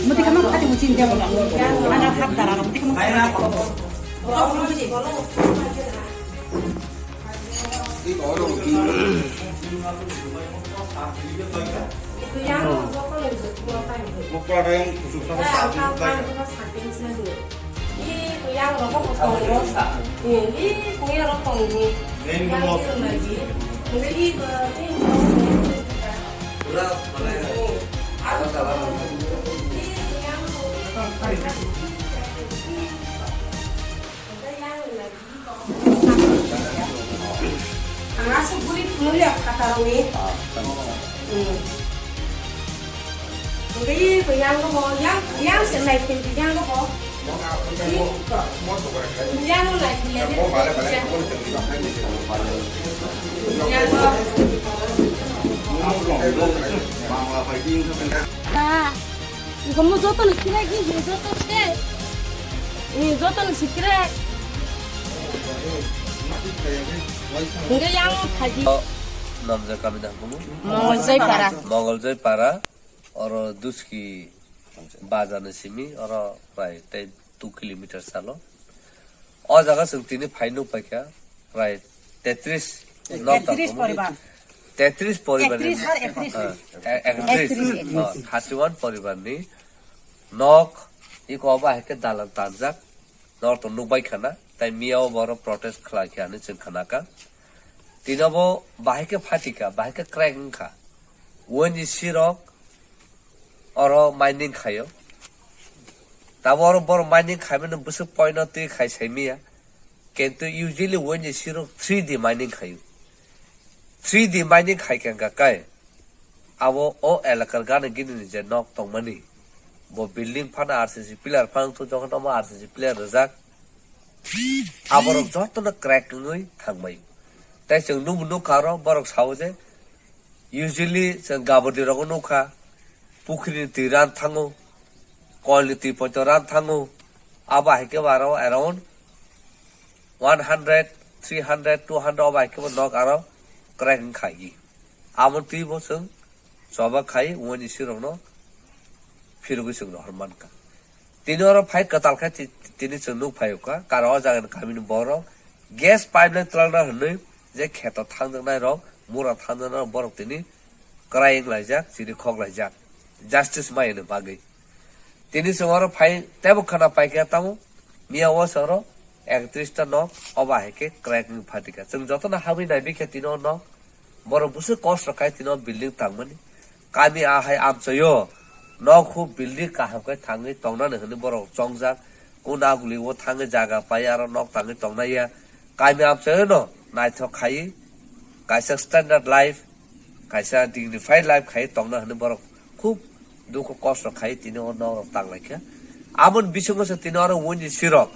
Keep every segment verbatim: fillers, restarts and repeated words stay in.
Muti kama khati muti india bola. Ana khat dara muti kama khati. Ang aswk bwrwi phunukliya phatarokni. Hmm. Hwnkhe iko yang bo, yang, yang se nai phildi yang bo. Yang nai phildi. Yang bo. Iko mo joto ni khirai ki, joto se. Ni joto ni sikre. Hingke yang phaji. Namjak kami dah kumu? Mongol Joy Para. Mongol Joy Para. Oro Duski bazar ni simi, oro prai tei two kilometer salo. O jaga chwng tini phai nuk paikha, prai tetris nok tang tetris tongmani. Poribar. Tetris poribar ni. Ekatris har ekatris. Ah, e-, ekatris. Ekatris. Ah, thirty one poribar ni nok, iko obo hai khe dalan tanjak, nok tong nuk bai khana, tai miya o boro protest khlai khe ani chwng khana kha. Tini obo bahai khe phatika, bahai khe crack wngkha. Woni sirok oro mining khaio. Tabo oro borok mining khaimano bwswk poino twi khai saimiya. Kintu usually woni sirok three D mining khaio. Three D mining khai khe wngkha kai. Abo o elakar gana gini ni je nok tongmani. Bo building phano R C C pillar phano to jokhon omo R C C pillar rijak. Aborok jotono crack wngwi thangbai. Tai chwng nukbo nukha oro borok sao je, usually chwng gabur di rogo nukha, pukhri ni twi ran thango, kol ni twi poito ran thango, abo hai khe bo aro around one hundred, three hundred, two hundred abo hai khe bo nok aro crack wngkha gi. Abo twi bo chwng choba khai wngwi ni sirokno phirogwi chwng rohor mankha. Tini oro phai kwtal khe ti-, tini chwng nuk phai kha, karon o jaga ni kami ni borok gas pipeline twlangna hwnwi je kheto thangjaknai rok, mura thangjaknai rok, borok tini kwrai wng laijak, chiri khok laijak, justice mai hwnwi bagwi. Tini chwng oro phai teibo khwna pai kha tamo, miya o se oro ekatris ta nok, obo hai khe crack wng phatikha. Chwng jotono habwi naibi khe tini o nok, borok bwswk kosto khai tini o building tangmani. Kami a hai amchaio nok hu building kaham khe thangwi tongnani hwnwi borok chongjak. Kunda guli o thangwi jaga pai aro nok tangwi tongnai ya. Kami amchaio no naithok khai kaisa standard life, kaisa dignified life khai tongna hwnwi borok khub dukhu kosto khai tini o nok rok tang lai kha. Aboni bisingo se tini oro woni sirok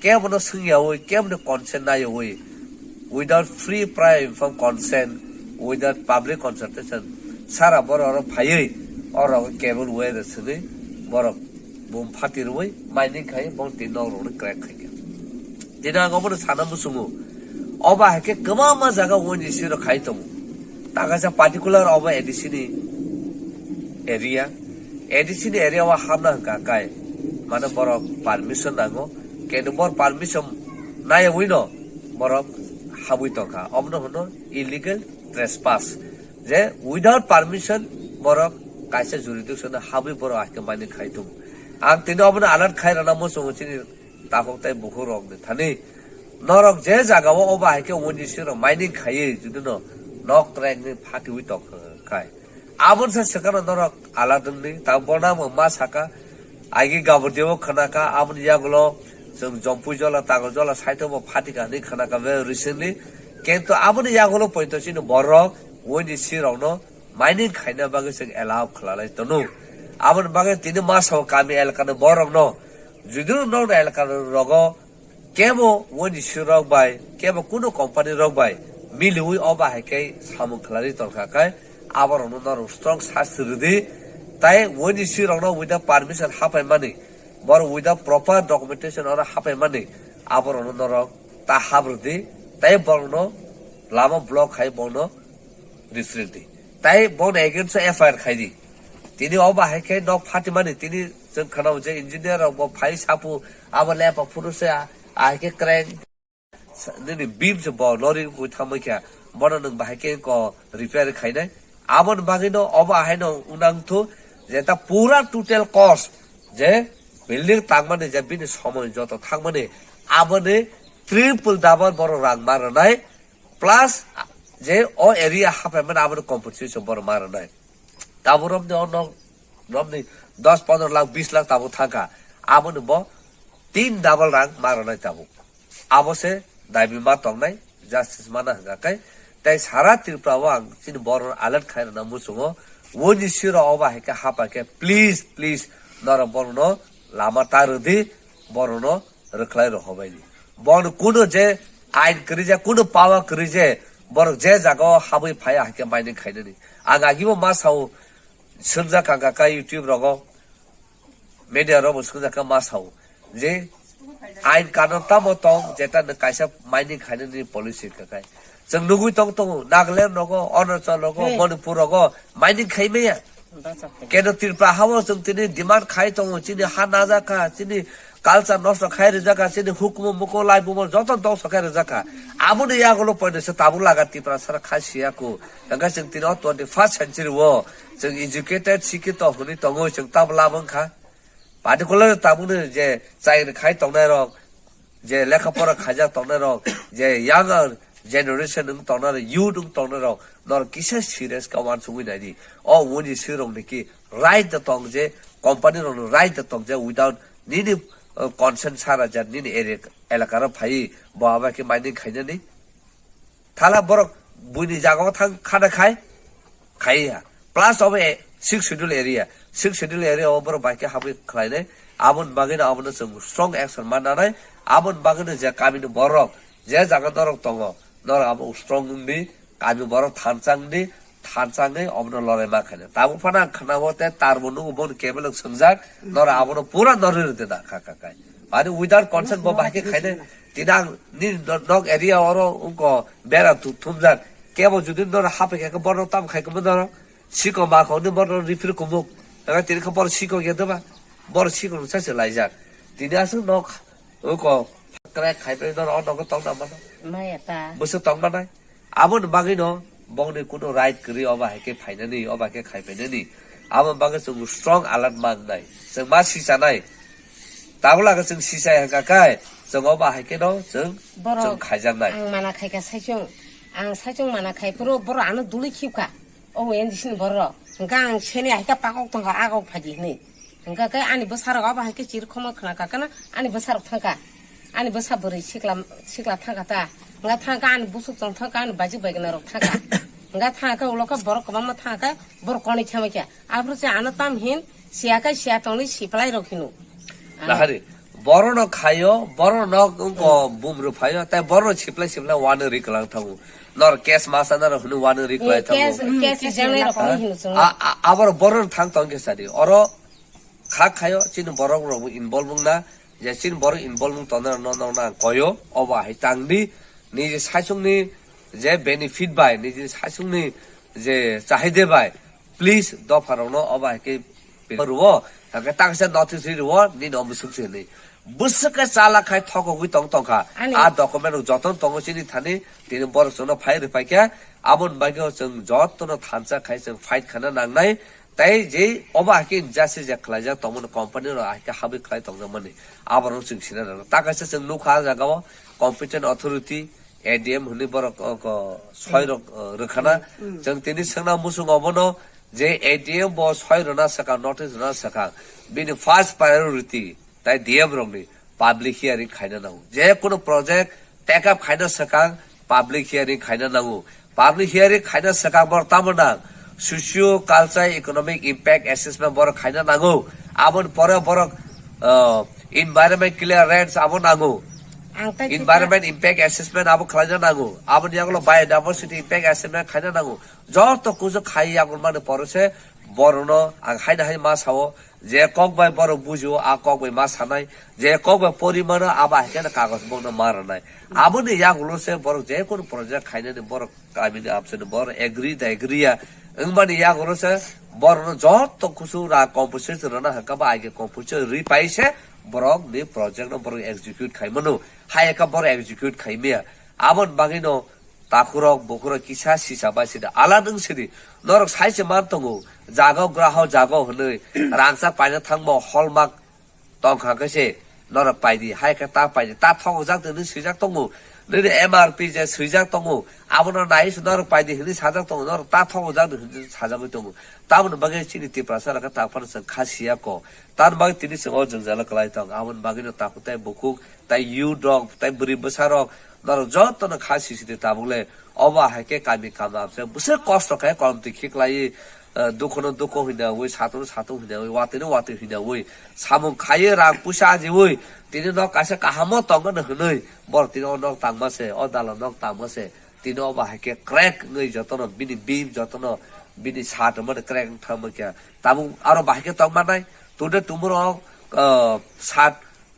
kebono swngyawi, kebono consent nayawi, without free prior informed consent, without public consultation, sara borok oro phaiwi, oro cable wire swngwi borok bum phati rwwi mining khai, bong tini nok rokno crack khai kha. Tini ang obono sana muchungo, obo hai khe kwbangma jaga woni sirok khai tongo. Takaisa particular obo A D C ni area, A D C ni area o hapna hwnkha kai, mane borok permission nango, kintu bor permission naiyawi no borok habwi tongkha, obono hwno illegal trespass, je without permission borok kaisa jurisdiction o habwi borok hai khe mining khai tongo. Ang tini obono alert khai rwna muchungo chini takhuk tei bukhuk rok ni thani. Norok je jaga o obo hai khe O N G C rok mining khaiwi jodi no nok krek ni phatiwi tong khai. Aboni se swkang norok alert wngdi. Ta bono bo ma saka, agi gabur debo khana kha, aboni yagulo chwng Jompui jola, Tago jola side o bo phatikha hinwi khana kha be recently. Kintu aboni yagulo poito chini borok O N G C rok no mining khaina bagwi chwng allow khwlalai tono. Aboni bagwi tini masao kami elakani borokno, judino nokni elaka rogo kebo O N G C rok bai, kebo kuno company rok bai miliwi obo hai khe samung khlai tongkha khe, aborokno norok strong sasti rwdi. Tai O N G C rokno without permission hapaimani, borok without proper documentation oro hapaimani, aborokno norok ta hap rwdi. Tai borokno lama block khai borokno restrict di. Tai bono against o F I R khai di. Tini obo hai khe nok phatimani, tini chwng khana je engineer rok bo phai sapu, abo lepa phuru se a, a hai khe crane. Nini beam se bo lori kui thamwi kha. Bono nwng bahai khe ko repair khainai. Aboni bagwi no obo ahai no unang thu je ta pura total cost je building tangmani je bini somoi joto thangmani aboni triple double borok rang ma rwnai. Plus, je o area hapai mani aboni compensation borok ma rwnai. Tabuk romni o nok, romni dos pondro lakh, bis lakh tabuk thangkha. Aboni bo tin double rang ma rwnai tabuk. Abo se dabi ma tongnai, justice mana hwnka khe. Tai sara Tripura o ang chini borok alert khai rwna muchungo. O N G C rok obo hai khe hapa khe, please, please, norok borokno lama ta rwdi, borokno rwkhlai rw hobaini. Bono kuno je ain kwrwi je, kuno power kwrwi je, borok je jaga o habwi phai hai khe mining khainani. Ang agibo ma sao, swngjak kha kha YouTube rogo, media rogo swngjak kha ma sao je ain kanun tamo tong, jeta nwng kaisa mining khainani policy kha khai. Chwng nugwi tong tongo, Nagaland rogo, Arunachal rogo, Manipur rogo mining khai maya. Keno Tripura hao chwng tini demand khai tongo, chini ha najak kha, chini culture nosto khai rijak kha, chini hukumu muku laibumo joto dongso khai rijak kha. Aboni yagulo poino se tabuk laga Tripura sara khai siya ku. Hwnkhe chwng tini o twenty first century o chwng educated, sikito hwnwi tongo, chwng tabuk lama wngkha. Particular tabukni je chai khai tongnai rok, je lekha pora khaijak tongnai rok, je younger generation wng tongnai rok, youth wng tongnai rok, norok kisa serious khe uansugwi naidi. O O N G C rok ni ki right da tong je, company rok ni right da tong je, without nini, uh, consent sara je nini area, elaka ro phai bo aba khe mining khainani. Thala borok buini jaga o thang khana khai, khai ya. Plus obo e, sixth schedule area. Sixth schedule area o borok bai khe habwi khlainai. Aboni bagwi no abono chwng strong action ma nanai. Aboni bagwi no je kami ni borok, je jaga norok tongo, norok abo strong wng di, kami borok thansa wng di, thansa wngwi obono lorai ma khainai. Tabuk phano ang khna o te tar bo nugo bono kebel wng swngjak, norok abono pura norwi rwdi da kha kha khai. Ani without consent bo bai khe khainai. Tini ang nini no-, nok area oro wngko bera thu-, thumjak. Kebo jodi norok haphaikha khe borok tamo khai khe norok sikok ma kok ni borok refer kumuk. Ega tini khe borok sikok ya doba. Borok sikok no sachi laijak. Tini aswk nok wngko crack khai pai norok o nogo tong na mano. Maya ta. Bwswk tong manai. Aboni bagwi no bongni kuno right kwrwi obo hai khe phainani, obo hai khe khai phainani. Aboni bagwi chwng strong alert ma wngnai. Chwng ma sichanai. Tabuk lage chwng sichai hwnkha khe chwng obo hai khe no chwng, chwng khaijaknai. Ang mana khai kha saichung. Ang saichung mana khai phuru borok ano duli khibkha. O N G C ni borok. Hwnkha ang seni hai khe pakok tongkha, agok phaidi hinwi. Hwnkha khe ani bwsarok abo hai khe chirikhokma khna kha khe no ani bwsarok thangkha. Ani bwsa bwrwi sikla, sikla thangkha ta. Hwnkha thangkha ani busuk chwng thangkha, ani baji baigwna rok thangkha. Hwnkha thangkha ulo khe borok kwbangma thangkha, borok konwi thangwi kha. Aphuru se ano tam hin siya khe siya tongni siplai rok hino. Lahari, borok no khaio, borok no wngko bumrw phaio, tai borok no siplai siplai wano ri kwlang thango. Nor case masa naro hwnwi wano ri kwlai thango. Case, case rijak nai rok hino chwng. A, a, aboro borok no thang tong khe sadi. Oro kha khaio, chini borok rok bo involve wngna, je chini borok involve wng tongnai rok no, no, no, ang koyo, obo hai tang di, niji saichung ni je benefit bai, niji saichung ni je chahide bai, please, dopha rok no obo hai khe rwo, hake taksa notice ri rwo, nini omo suk se hinwi. Bwswk khe chala khai thokogwi tong tongkha. Ani. A document rok joto tongo chini thani, tini borok chwngno phai rwphai khe, aboni bagwi chwng jotono thansa khai chwng fight khana nangnai. Tai je obo hakhe injustice je khlaijak tongmani company rok hakhe habwi khlai tongjakmani aborok chwng sina rwna. Ta kaisa chwng nukha ah jagao competent authority A D M hwnwi borok, o, ko, soi rok, o, rwkhana. Chwng tini swngna muchung obono je A D M bo soi rwna swkang, notice rwna swkang, bini first priority tai D M rokni public hearing khaina nango. Je kunu project take up khaina swkang public hearing khaina nango. Public hearing khaina swkang bor tamo nang? Socio culture economic impact assessment borok khaina nango. Aboni pore borok, uh, environment clearance abo nango. Ang tai environment impact assessment abo khlaina nango. Aboni yagulo biodiversity impact assessment khaina nango. Joto kusu khai yagul mani pore se borokno ang haino hai ma sao. Je kok bai borok bujio, a kok bai ma sanai. Je kok bai pori mano, abo hai khe kagoj bokno ma rwnai. Aboni yagulo se borok je kunu project khainani borok kamini abseni borok agree da agree ya. Wngmani yagulo se borokno joto kusu ra compensation rwna hwnkha ba aige compensation ri pai se borokni project no borok execute khai mano. Hai kha borok execute khai maya. Aboni bagwi no takhurok, bukhurok kisa sisa bai sidi. Ala nwng sidi. Norok sai se man tongo. Jaga o graho jaga o hwnwi rangchak paina thangbo hallmark tong kha khe se norok paidi. Hai khe ta paidi. Ta thokjak de hwnwi swijak tongo. Nini M R P je swijak tongo. Abono nai se norok paidi hwnwi sajak tongo. Norok ta thokjak de hwnwi sajagwi tongo. Tamoni bagwi chini Tiprasa rok khe ta phano chwng kha siya ko. Tamoni bagwi tini chwng o jwngjalo kwlai tong. Aboni bagwi no takhuk tai bukhuk tai youth rok tai bwrwi bwsa rok norok jotono kha sisidi tabuk le. Obo hai khe kami kama se bwswk kosto khe kolom twi khiklai, eh, dukhono dukho hwinawi, satono satung hwinawi, watwino watwi hwinawi, samung khaiwi rang puisa ajiwi tini nok kaisa kahamo tongmani hwnwi borok tini o nok tangma se, o dala nok tangma se, tini obo hai khe crack wngwi jotono bini beam jotono bini sat mani crack wng thangma khe tabuk aro bahai khe tongmanai tungde tumuro, eh, sat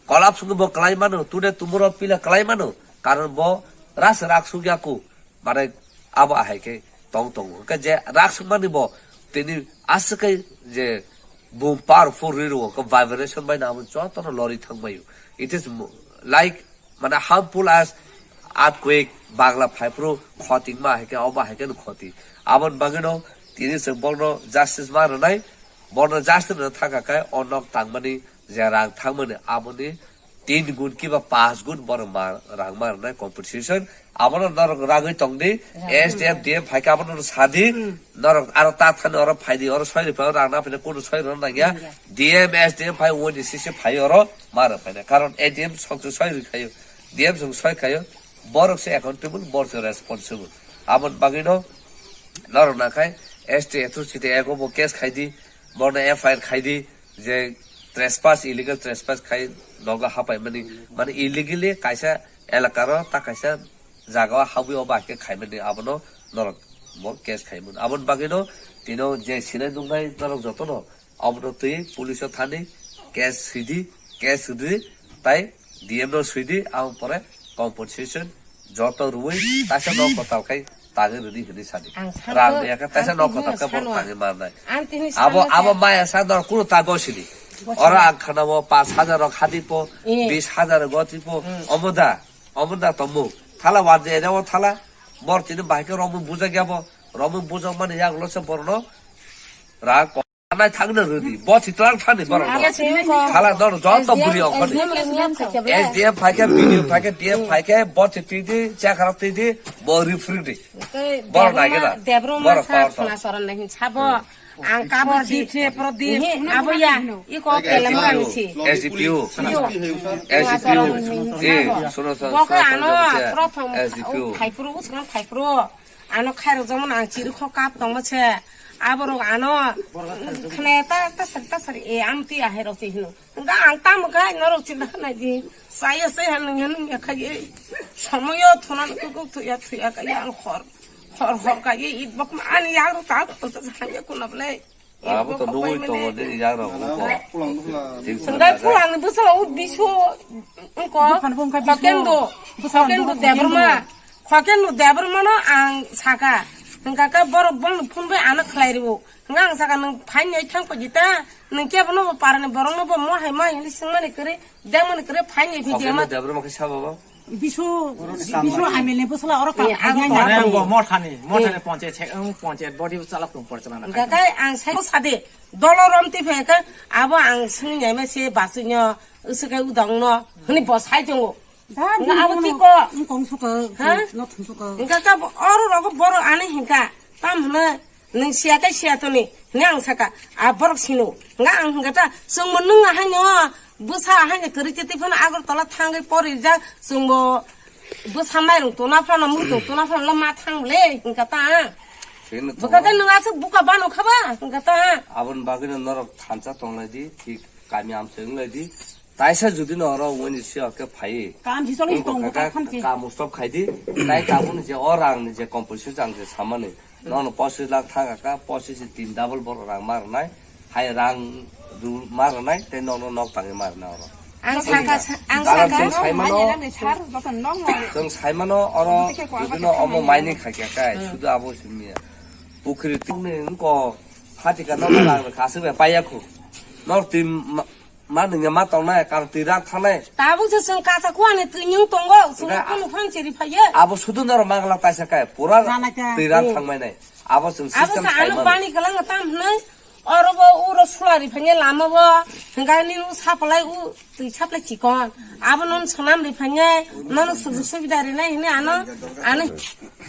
Collapse wngwi bo kwlai mano, today tomorrow pila kwlai mano, karon bo ras rak suk ya ku, mane abo ahai khe tong tongo. Hwnkhe je rak suk mani bo tini aswk khe je boom powerful rwi rwo, khe vibration bai namo jotono lori thang baio. It is mo-, like, mane harmful as earthquake, bagla phaiphuru khoti wngma hai khe, obo hai khe no khoti. Aboni bagwi no tini chwng bono justice ma rwnai, bono justice rwna thangkha khe o nok tangmani je rang thangmani aboni tin gun kiba panch gun borok ma rang ma rwnai compensation. Abono norok ragwi tongdi, S D M, D M phaikhe abono sadi, norok aro ta thani oro phaidi, oro soi rwphai rang na phai kunu soi rwna nangya, D M, S D M phai wngwi sisi phai oro ma rw phaina. Karon A D M sokse soi rwkhaio, D M song soi khaio, borok se accountable, borok se responsible. Aboni bagwino norok nakhai S T atrocity act o bo case khaidi, bono F I R khaidi, je trespass, illegal trespass khai nogo hapaimani, mane illegally kaisa elakaro ta kaisa jagao habwi obo hai khe khaimani, abono norok bo case khaimani. Aboni bagwino tino je sinai nuknai norok jotono obono twi police o thani case swidi, case swidi, tai D M no swidi, aboni pore compensation joto rwui taisa nok kotal khai tangwi rwdi hwnwi sadi. Ang sanko, rang ya khe taisa nok kotal khe borok tangwi marnai. Ang tini abo, sanko abo maya sa dor kuno ta gosidi. Oro ang khanao panch hajar rok hadi po, eh, bis hajar goti po, hmm, omo da, omo da tomo. Thala warde ere o thala, bor tini bahai khe romwi bujak ya bo, romwi bujak mani yak lo se borno rang ko-, nai thangna rwdi, bo thitlang thani borok. Abo sini ko. Thala dor joto buri okhoni. S D M, S D M phaikhe, B D O phaikhe, D M phaikhe, bo thitidi, chakharok tidi, bo refree di. Tei borok Debbarma, nai gena. Debbarma borok sa power khna soron nai hin sabo. Ang kabo di, pro di, abo ya, iko kele mo ang si. S D P O. S D P O. Eh, suno, suno, boko suno, ano, suno, prothom, S D P O. Phaipro, usman phaipro. Ano khairok jomon ang chiri kho kap tongma se. Aborok ano khne ta, ta sar, ta sar, e, amtwi ahairok se hino. Hwnkhe ang tamo khe norok chinta khnai di. Chaya chaya nungya nungya khai e. Somoyo thuna nukuk thuya thuya khai ang hor. Hor hor khai e it bok ma ani yagrok ta khon ta hamya kuna bole. Abo to nugui tongo nini yagrok uko. Hwnkhe phulangni bwskango o biso wngkha. Khokendo. Khokendo Debbarma. Khokendo Debbarmano ang saka. Hwnkha khe borok bongni phone bai ano khlai rwo. Hwnkhe ang saka nwng phaini ai thang paidi ta. Nwng kebo no bo parani borok no bo mo hai ma hinwi swngmani kwrwi. Dengmani kwrwi phaini video ma. Khokendo Debbarma khe sabo bo? Bisu, bisu amil ni bwsla oro ka. Eh, khaina ang ya. Bo mothani, mothani panchayat se, ang panchayat body chalak tong por chalana. Gakai ang sai sade, dolo rom ti phe ka, abo ang sini nyai ma se basu nyo, usu kai udang no, hini bo sai tongo. Da, nga abo ti ko. Ang kong suka, ha? Not suka. Nga ka bo oro rogo boro ani hinka, tam hna. Nwng siya tei siya toni, hwnwi ang saka, a borok sino. Nga ang hwnkha ta, chwngbo nwng ahaino, bwsa ahaino kwrwi tei phano Agartala thangwi porijak, chwngbo bwsa mairung tona phano, muitung tona phano ma thang le, hwnkha ta. Bwkha tei nwng aswk buka bano kha ba, hwnkha ta. Aboni bagwino norok thansa tonglai di, thik kami amchai wng lai di. Taisa judi no oro wngwi si hwnkhe phai. Kam si choli tongo, kam stop khai di. Tai tabukni je o rang ni je compensation ang je samani. Nono pochis lakh thang kha, pochis ni tin double borok rang ma rwnai. Hai rang ru ma rwnai, tei nono nok tangwi ma rwnai oro. Ang saka, ang saka. Chwng saimano, chwng saimano oro judi no omo mining khai kha kai, sudu abo simi ya. Pukhri tungni wngko phatika nok rang rwkha, aswk bai paiya khu. Nok twi ma, Ma nungya ma tongnai, kar twi rak thangnai. Tabuk se chwng kacha kuani twi nyung tongo, chwng kunu phan chiri phaiye. Abo sudu noro magla kaisa kai, pura twi rak thangmai nai. Abo chwng system sa ano pani kalang tam hnai. Oro bo uro sulari phanye lama bo, hingga ni u saplai u twi saplai chikon. Abo non sonam ri phanye, non sujuk subida ri nai hine ano, ano.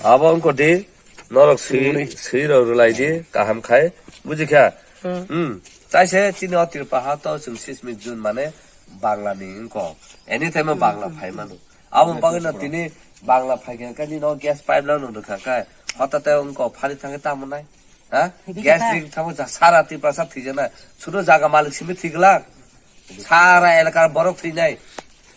Abo wngko di, Norok swi, swi rok rwlai di, kaham khai, buji kha? Hmm. Hmm. Taise chini o Tripura ha to chwng sismik June mane Bangla ni wngkok. Anytime o Bangla phai mano. Abo bagwi no tini Bangla phai kha khe nini o gas pipeline no rwkha khe, hotate wngkok phari thangwi tamo nai? Ha? Gas leak tamo ja sara Tripura sa thwijana. Sudo jaga malik simi thwiglak. Sara elakar borok thwijnai.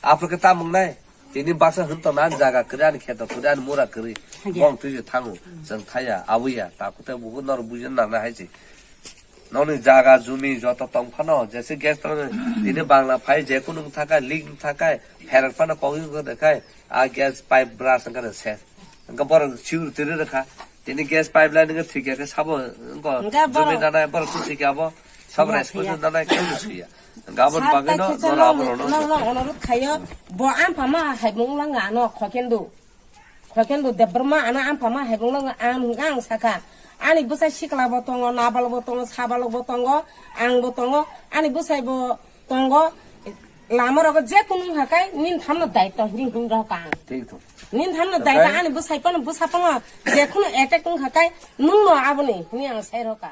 Aphuru khe tamo wngnai? Tini baksa hwn tongna ani jaga kwrwi, ani kheto kwrwi, ani mura kwrwi. Bong twi se thango. Chwng thaya, abuya. Takhuk tei bukhuk norok buji nangnai hai se. Nokni jaga jumi joto tong phano, jese gas tong, tini Bangla phai, je kunu wng thakai, leak wng thakai, pherang phano kok wng thakai, a gas pipe brush wngkha se. Hingke borok swi rw twi rw kha. Tini gas pipeline wngkhe thwi kha khe sabo wngkha. Hingke jumi borok nanai borok twi thwi kha abo. Sabo response nanai khe swi ya. Hingke aboni bagwi no, no, no, no, no, no, no, no, khayo. Bo ampha ma haibung langa ano khokendu. Khokendu Debbarma ano ampha ma haibung langa ang hingke ang saka. Ani bwsai sikla bo tongo, nabal bo tongo, sabalok bo tongo, ang bo tongo. Ani bwsai bo tongo, lama rogo je kunu wngkha kai, nini thamno daitw hinwi hwnwi rw kha ang. Thik thok. Nini thamno daitw ani bwsai phano bwsa phano je kunu attack wngkha kai, nwngno aboni hinwi ang sai rw kha.